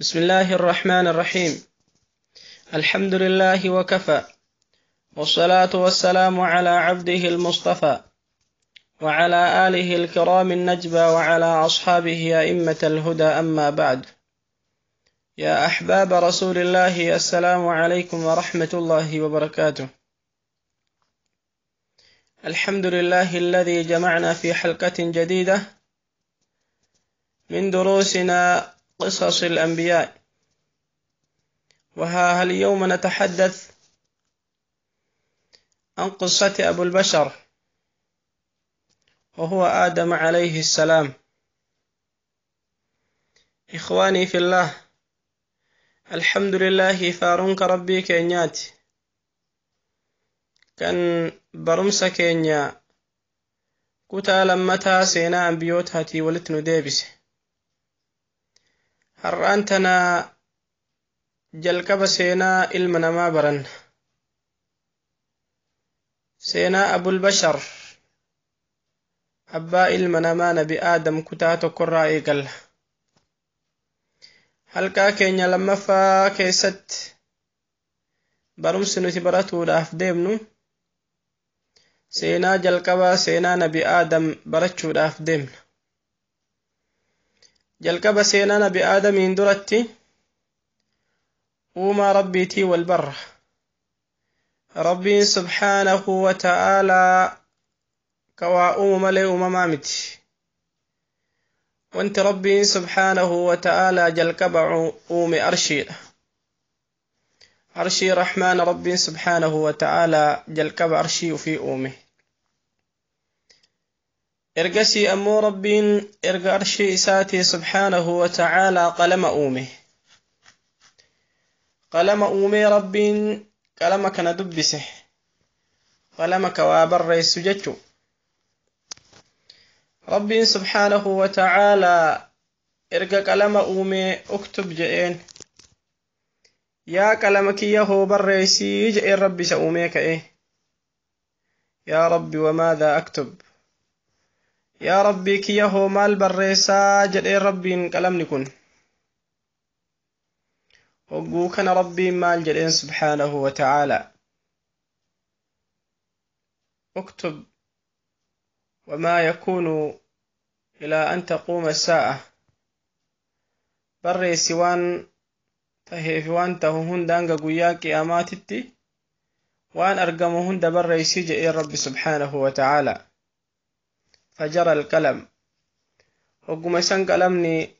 بسم الله الرحمن الرحيم. الحمد لله وكفى، والصلاة والسلام على عبده المصطفى وعلى آله الكرام النجبى وعلى أصحابه أئمة الهدى، أما بعد. يا أحباب رسول الله، السلام عليكم ورحمة الله وبركاته. الحمد لله الذي جمعنا في حلقة جديدة من دروسنا قصص الأنبياء، وها اليوم نتحدث عن قصة أبو البشر وهو آدم عليه السلام. إخواني في الله، الحمد لله فارنك ربي كينيات كان برمس كينيا كتا لمتا سينا أنبيوتها ولتنو ديبس. har'aantana jalqaba seenaa ilma namaa baranna. Seenaa Abulbashar, abbaa ilma namaa Nabi Aadam, kutaa tokkorraa eegalla. Halqaa keenya lammaffaa keessatti barumsi nuti baratuudhaaf deemnu seenaa jalqabaa seenaa Nabi Aadam barachuudhaaf deemna. Jalqaba seenaa Nabi Aadamiin duratti uumaa Rabbiitii wal barra. Rabbiin subhaanahu wa ta'aalaa ka waa uumu malee uumamaa miti. Wanti Rabbiin subhaanahu wa ta'aalaa jalqaba uume arshiidha. Arshii Rahmaana Rabbiin subhaanahu wa ta'aalaa jalqaba arshii ufii uume. Ergasii ammoo Rabbiin erga arshii isaatii subhaanahu wa ta'aalaa qalama uume. Qalama uumee Rabbiin qalama kana dubbise. Qalama ka waa barreessu jechu. Rabbiin subhaanahu wa ta'aalaa erga qalama uumee uktub je'een. Yaa qalama kiyya hoo barreessii je'een Rabbi isa uumee ka'e. Yaa Rabbi, wamaadhaa aktub? Yaa Rabbii kiyya hoo maal barreessaa jedheen Rabbiin qalamni kun. Hogguu kana Rabbiin maal jedheen subhaanahu wa ta'aalaa? اكتب وما يكون إلى أن تقوم الساعة. Barreessi waan taheefi waan tahu hunda hanga guyyaa qiyaamaatitti waan argamu hunda barreessi jedheen Rabbi subhaanahu wa ta'aalaa. فجرى القلم. Hogguma isan qalamni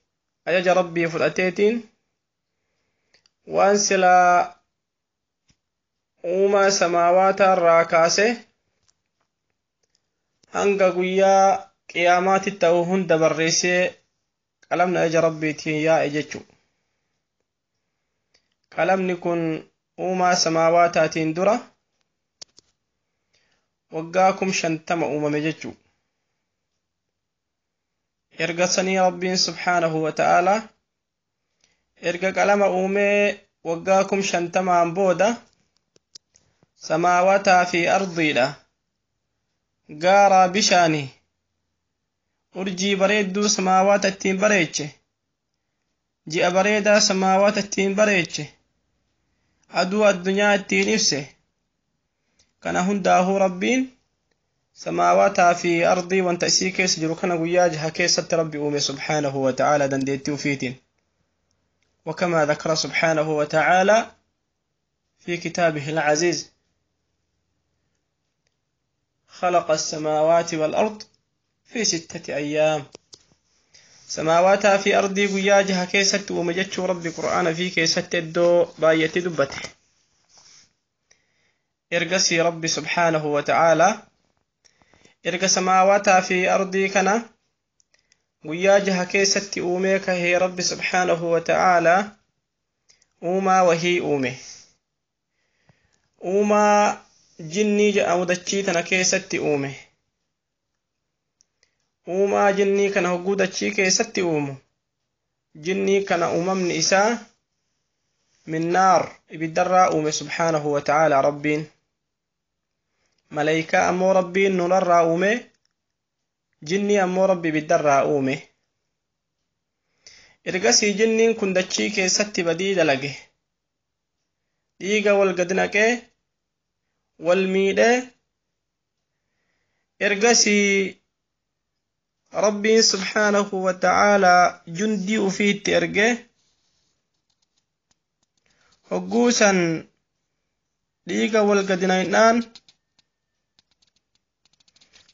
ajaja Rabbii fudhateetiin waan silaa uumaa samaawaata irraa kaase hanga guyyaa qiyaamaatti ta'u hunda barreessee qalamni ajaja Rabbiitiin yaa'e jechu. Qalamni kun uumaa samaawaataatiin dura waggaa 50,000 uumame jechu. Erga sanii Rabbiin subhaanahu wa ta'aalaa erga qalama uumee waggaa 50,000 booda samaawataa fi ardiidha, gaaraa bishaanii, urjii bareedduu samaawaata ittiin bareeche, ji'a bareedaa samaawaata ittiin bareeche, aduu addunyaa ittiin ibse, kana hundaahuu Rabbiin samaawataa fi ardii wanta isii keessa jiru kana guyyaa 6 keessatti Rabbi uume subhaanahu wa ta'aalaa dandeettii ufiitiin. وكما ذكر سبحانه وتعالى في كتابه العزيز: خلق السماوات والأرض في 6 أيام. سماواتها في أرضي guyyaa 6 keessatti uume jechuu Rabbi Qur'aana fi keessatti iddoo baay'eetti dubbate. Ergasii Rabbi subhaanahu wa ta'aalaa erga samaawataa fi ardii kana guyyaa 6 keessatti uumee kahee Rabbi subhaanahu wa ta'aalaa uumaa wahii uume. Uumaa jinnii jedhamu dachii tana keessatti uume. Uumaa jinnii kana hogguu dachii keessatti uumu, jinnii kana uumamni isaa min naar, ibiddarraa uume subhaanahu wa ta'aalaa Rabbiin. Malaayikaa ammoo Rabbiin nurarraa uume, jinnii ammoo Rabbi ibiddarraa uume. Ergasii jinniin kun dachii keessatti badii dalage. Dhiiga wal gad naqee wal miidhee ergasii Rabbiin subhaanahu wa ta'aalaa jundii ufiitti ergee hogguusan dhiiga wal gad naqnaan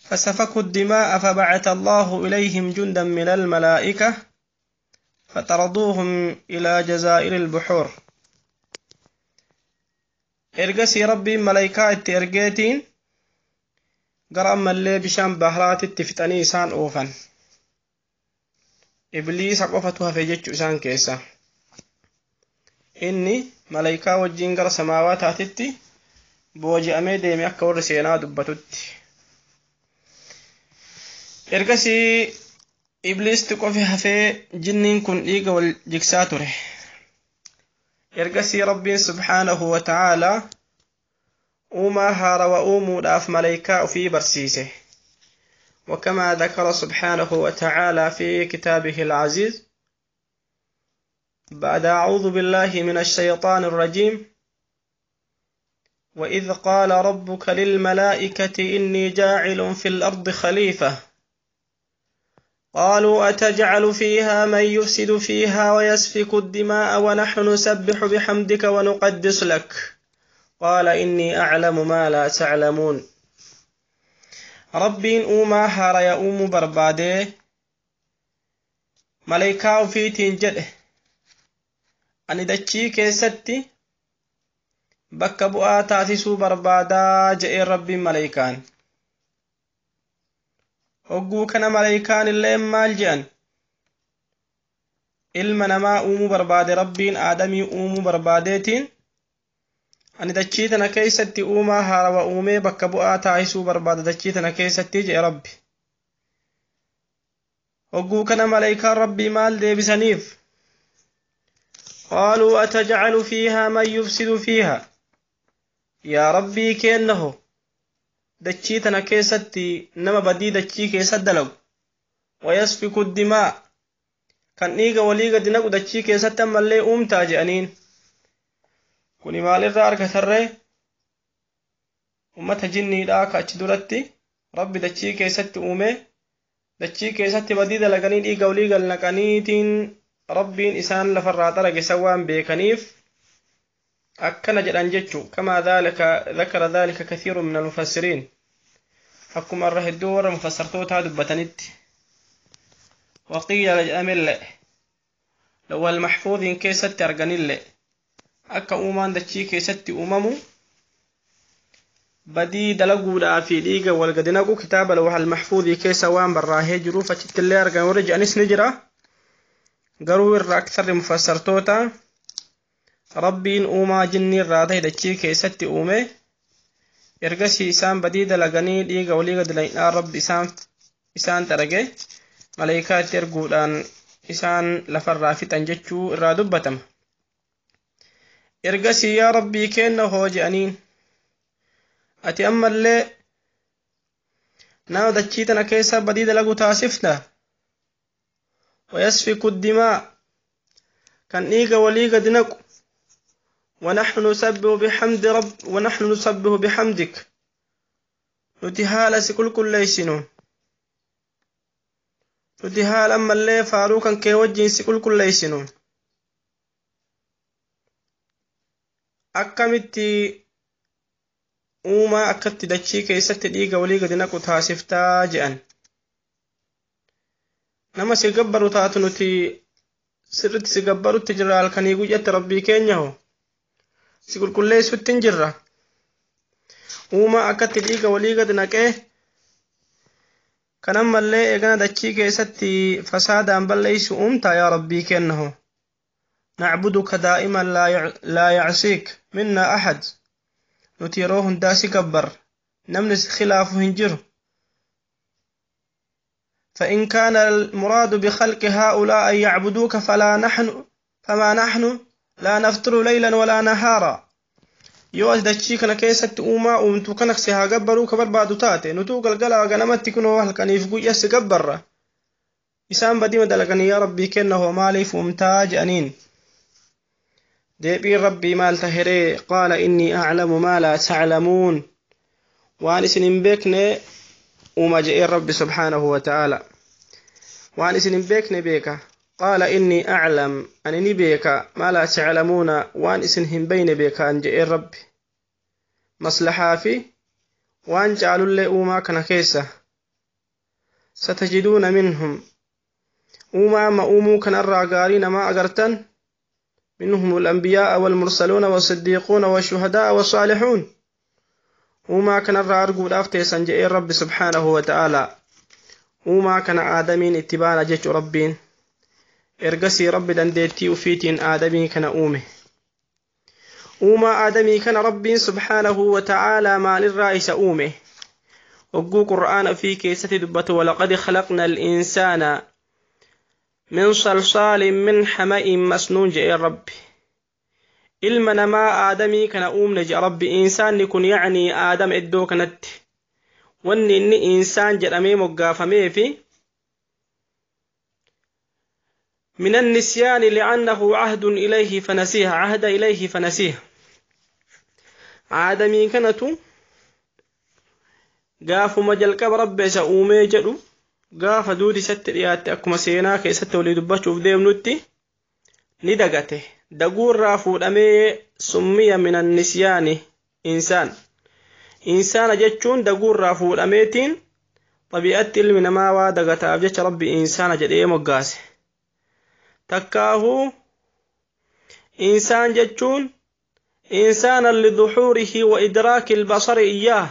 فسفكوا الدماء فبعث الله إليهم جندا من الملائكة فطردوهم إلى جزائر البحور. Ergasii Rabbiin malaayikaa itti ergeetiin gara ammallee bishaan bahraatitti fixanii isaan oofan. Ibliisa qofatu hafe jechuu isaan keessa. Inni malaayikaa wajjiin gara samaawaataatitti booji'amee deeme akka warri seenaa dubbatutti. Ergasii Ibliisti qofi hafee jinniin kun dhiiga wal jigsaa ture. Ergasii Rabbiin subhaanahu wa ta'aalaa uumaa haarawa uumuudhaaf malaayikaa ofii barsiise. وكما ذكر سبحانه وتعالى في كتابه العزيز بعد أعوذ بالله من الشيطان الرجيم: وإذ قال ربك للملائكة إني جاعل في الأرض خليفة قالوا أتجعل فيها من يفسد فيها ويسفك الدماء ونحن نسبح بحمدك ونقدس لك قال إني أعلم ما لا تعلمون. Rabbiin uumaa haaraya uumuu barbaadee malaayikaa ufiitiin jedhe: ani dachii keessatti bakka bu'aa taasisuu barbaadaa jedheen Rabbiin malaayikaan. Hogguu kana malaayikaan illee maal jedhan? Ilma namaa uumuu barbaade Rabbiin Aadamii uumuu barbaadeetiin ani dachii tana keessatti uumaa haarawa uumee bakka bu'aa taasisuu barbaada dachii tana keessatti jedhe Rabbi. Hogguu kana malaayikaan Rabbii maal deebisaniif? Qaaluu atajcalu fiihaa man yufsidu fiihaa, yaa Rabbii kennaho dachii tana keessatti nama badii dachii keessa dalagu, wayasfiku dimaa, kan dhiiga walii gadi naqu dachii keessatti ammallee uumtaa jedhaniin. Kuni maalirraa argatarree? Ummata jinniidhaa ka achi duratti Rabbi dachii keessatti uume dachii keessatti badii dalaganii dhiiga walii gad naqaniitiin Rabbiin isaan lafarraa xarage san waan beekaniif akkana jedhan jechuu. Kamaa dhakara dhaalika kathiiru min almufassiriin, akkuma irra hedduu warra mufassartootaa dubbatanitti. Waqiila jedhamillee lawwal maxfuudiin keessatti arganillee akka uumaan dachii keessatti uumamu badii dalaguudhaa fi dhiiga wal gadi naqu kitaaba lawhal maxfuudii keessa waan barraahee jiruuf achittillee argan warri jedhanis ni jira. Garuu irra aksarri mufassartoota Rabbiin uumaa jinnii irraa ta'e dachii keessatti uume ergasii isaan badii dalaganii dhiiga walii gadi naqnaan Rabbi isaan xarage malaayikaa itti erguudhaan isaan lafarraa fixan jechuu irraa dubbatama. Ergasii yaa Rabbii kenna hoo jedhaniin, ati ammallee nama dachii tana keessa badii dalagu taasifta, wayasfiku dimaa, kan dhiiga walii gadi naqu, ونحن نسبح بحمد رب ونحن نسبح بحمدك، nuti haala si qulqulleessinu, nuti haala ammallee faaruu kan kee wajjiin si qulqulleessinu, akkamitti uumaa akkatti dachii keessatti dhiiga walii gadi naqu taasiftaa jedhan. Nama si gabbaru taatu nuti sirritti si gabbarutti jirra halkanii guyyatti Rabbii keenya hoo si qulqulleessutti hin jirra. Uumaa akkatti dhiiga walii gadi naqee kan ammallee eegana dachii keessatti fasaadaan balleessu uumtaa yaa Rabbii kenna hoo. نعبدك دائما لا يعصيك منا أحد، nuti yeroo hundaa si gabbar namni si khilaafu hin jiru. فإن كان المراد بخلق هؤلاء أن يعبدوك فلا نحن فما نحن لا نفتر ليلا ولا نهارا. Yoo ati dachii kana keessatti uumaa uumtu kana si haa gabbaruu ka barbaadu taate nutuu galgalaa ganamatti kunoo halkaniif guyyaa si gabbarra. Isaan badima dalaganii yaa Rabbii kenna hoo maaliif uumtaa je'aniin. Deebiin Rabbii maal taheree? Qaala innii aclamu maa laa taclamuun. Waan isin hin beekne uuma je'een Rabbi subhaanahu wa ta'aala. Waan isin hin beekne beeka. Qaala innii aclam, ani ni beeka, maa laa taclamuuna, waan isin hin beyne beekaan je'een Rabbi. Maslahaa fi waan caalullee uumaa kana keessa. Satajiduuna minhum, uumaa amma uumuu kanarraa gaarii namaa agartan. منهم الأنبياء والمرسلون والصديقون والشهداء والصالحون. Uumaa kanarraa arguudhaaf teessan je'een Rabbi subhaanahu wa ta'aalaa. Uumaa kana Aadamiin itti baana jechu Rabbiin. Ergasii Rabbi dandeettii ufiitiin Aadamii kana uume. Uumaa Aadamii kana Rabbiin subhaanahu wa ta'aalaa maalirraa isa uume? Hogguu Qur'aana ofii keessatti dubbatu, walaqad khalaqna al-insaana min salsaalin min hama'in masnuun je'een Rabbi. Ilma namaa Aadamii kana uumne je'a Rabbi. Insaanni kun yacnii Aadama iddoo kanatti. Wanni inni insaan jedhamee moggaafamee fi من النسيان لأنه عهد إليه فنسيه، عهد إليه فنسيه. Aadamii kanatu gaafuma jalqaba Rabbi isa uumee jedhu, gaafa duuti isatti dhiyaatte, akkuma seenaa keessatti walii dubbachuuf deemnutti, ni dagate. Daguurraa fuudhamee summiya min annisyaani insaan. Insaana jechuun daguurraa fuudhameetiin xabi'atti ilmi namaa waa dagataaf jecha Rabbi insaana jedhee moggaase. Takkaahuu insaan jechuun insaanan lidhuxuurihi wa idraaki albasari iyyaah.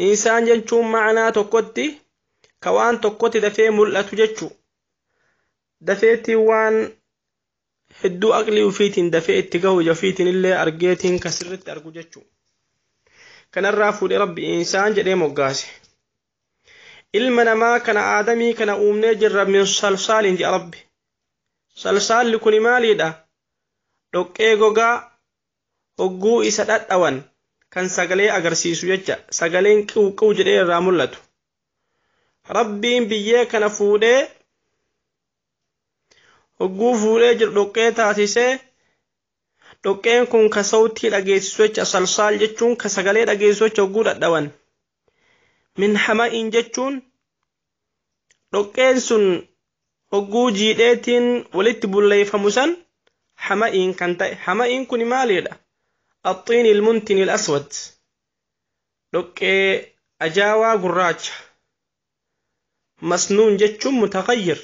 Insaan jechuun ma'anaa tokkotti ka waan tokkotti dafee mul'atu jechu. Dafeetiin waan hedduu aqlii ufiitiin dafee itti gahu, ija ufiitiin illee argeetiin ka sirritti argu jechu. Kanarraa fuudhee Rabbi insaan jedhee moggaase. Ilma namaa kana Aadamii kana uumnee jirra min salsaaliin jedha Rabbi. Salsaalli kuni maaliidha? Dhoqqee gogaa hogguu isa dhadhawan kan sagalee agarsiisu jecha, sagaleen qiw qiw jedhee irraa mul'atu. Rabbiin biyyee kana fuudhee hogguu fuudhee jiru dhoqqee taasisee, dhoqqeen kun ka sawtii dhageessisu jecha. Salsaal jechuun ka sagalee dhageessisu jecha hogguu dhadhawan. Min hama'in jechuun dhoqqeen sun hogguu jiidheetiin walitti bulleeyfamu san hama'iin kan ta'e. Hama'iin kun maaliidha? الطين المنتن الأسود، dhoqqee ajaawaa gurraacha. Masnuun jechuun mutaghayyir,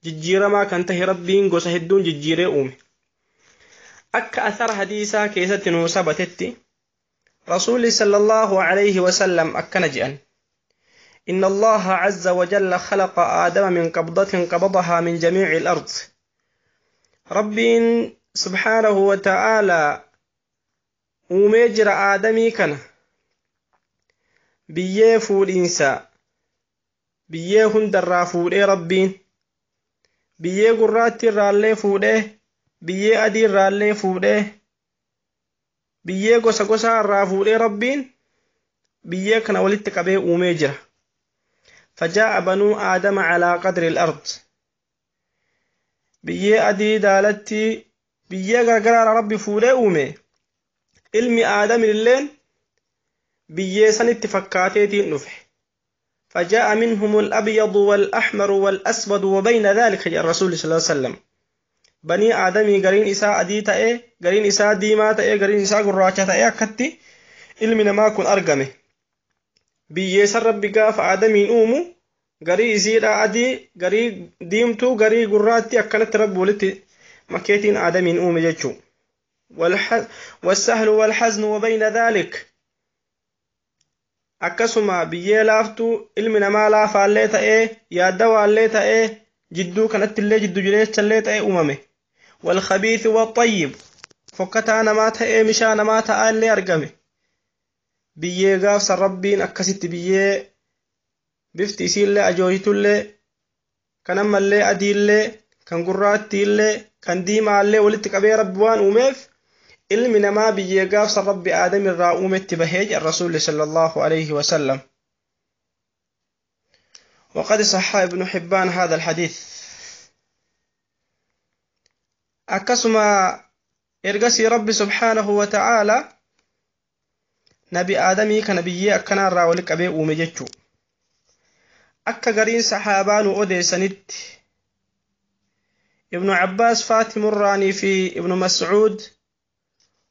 jijjiiramaa kan tahe, Rabbiin gosa hedduun jijjiiree uume. Akka athara hadiisaa keessatti nuu sabatetti, Rasuulli sallallahu alayhi wasallam akkana je'an: إن الله عز وجل خلق آدم من قبضة قبضها من جميع الأرض. ربين سبحانه وتعالى uumee jira Aadamii kana biyyee fuudhiinsa biyyee hundarraa fuudhee. Rabbiin biyyee gurraatti irraallee fuudhee, biyyee adii irraallee fuudhee, biyyee gosa gosaa irraa fuudhee, Rabbiin biyyee kana walitti qabee uumee jira. فجاء بنو آدم على قدر الأرض. Biyyee adii, daalatti, biyyee gargaraara Rabbi fuudhee uume. Ilmi Aadaminilleen biyyee sanitti fakkaateetiin dhufe. فجاء منهم الأبيض والأحمر والأسود وبين ذلك جاء الرسول صلى الله عليه وسلم. بني آدمي gariin isaa adii ta'e, gariin isaa diimaa ta'e, gariin isaa gurraacha ta'e, akkatti ilmi namaa kun argame. Biyyee san Rabbi gaafa Aadamiin uumu garii isiidha adii, garii diimtuu, garii gurraatti, akkanatti Rabbi walitti makeetiin Aadamiin uume jechuu. والسهل والحزن وبين ذلك. Akkasuma biyyee laaftuu ilmi namaa laafaallee ta'ee, yaaddawaallee ta'ee, jidduu kanatti illee jiddu jireechallee ta'ee uumame. والخبيث والطيب, fokkataa namaa ta'ee, mishaa namaa ta'aa illee argame. Biyyee gaafsan Rabbiin akkasitti biyyee bifti isiillee ajooyitullee, kan ammallee adiillee, kan gurraattiillee, kan diimaallee walitti qabee Rabbi waan uumeef, ilmi namaa biyyee gaafsan Rabbi Aadamirraa uumetti bahee jedha Rasuulli sallallahu alaihi wasallam. وقد صح ابن حبان هذا الحديث. Akkasuma ergasii Rabbi subhaanahu wa ta'aalaa nabi Aadamii kana biyyee akkanaarraa wali qabee uume jechuu. Akka gariin sahaabaa nu odeessanitti, Ibnu Cabbaas Faatimurraanii fi Ibnu Mascuud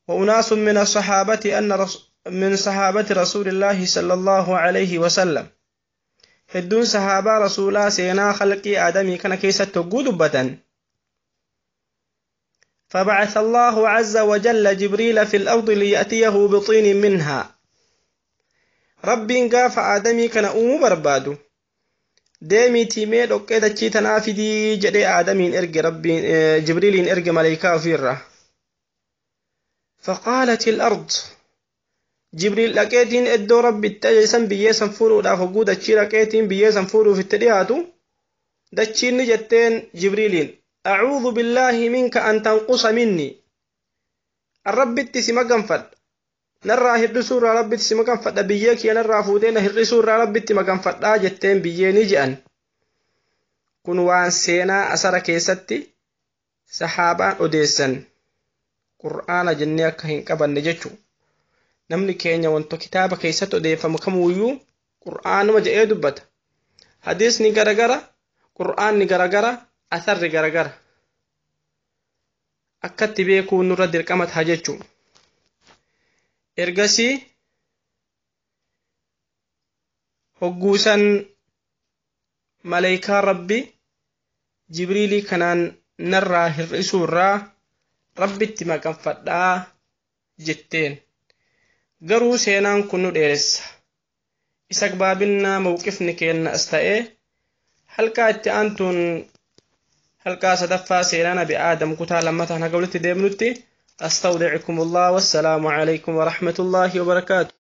وأناس من الصحابة أن من صحابة رسول الله صلى الله عليه وسلم، hedduun sahaabaa rasuulaa seenaa khalqii Aadamii kana keessatti hogguu dubbatan, فبعث الله عز وجل جبريل في الأرض ليأتيه بطين منها. ربين قاف آدمي كان أمو بربادو deemiitii mee dhoqqee dachii tanaa fidii jedhee Aadamiin erge, Rabbiin Jibriiliin erge maleeykaa ofiirra. فقالت الأرض، Jibriil dhaqeetiin iddoo Rabbi itti ajajan biyyee san fuudhuudhaaf hogguu dachii dhaqeetiin biyyee san fuudhuuf itti dhiyaatu, dachiin ni jetteen Jibriiliin: أعوذ بالله منك أن تنقص مني، Rabbitti si maganfadha, narraa hir'isuu irraa Rabbitti si maganfadha, biyyee kiyya narraa fuutee na hir'isuu irraa Rabbitti maganfadhaa jetteen biyyee ni je'an. Kun waan seenaa asara keessatti sahaabaan odeessan, Qur'aana jennee akka hin qabanne jechuu. Namni keenya wanta kitaaba keessatti odeeffamu kamuyyuu Qur'aanuma jedhee dubbata. Hadiisni garagara, Qur'aanni garagara, asarri garagara. Akkatti beekuun nurra dirqama ta'a jechuu. Ergasii hogguusan maleeykaa Rabbi Jibriilii kanaan narraa hir'isuu irraa Rabbitti maganfadhaa jetteen. Garuu seenaan kun nu dheeressa. Isa gabaabinnaa mawqifni keenna as ta'ee, halqaa itti aantuun halqaa sadaffaa seenaa nabi Aadam kutaa lammataan haga walitti deemnutti, أستودعكم الله والسلام عليكم ورحمة الله وبركاته.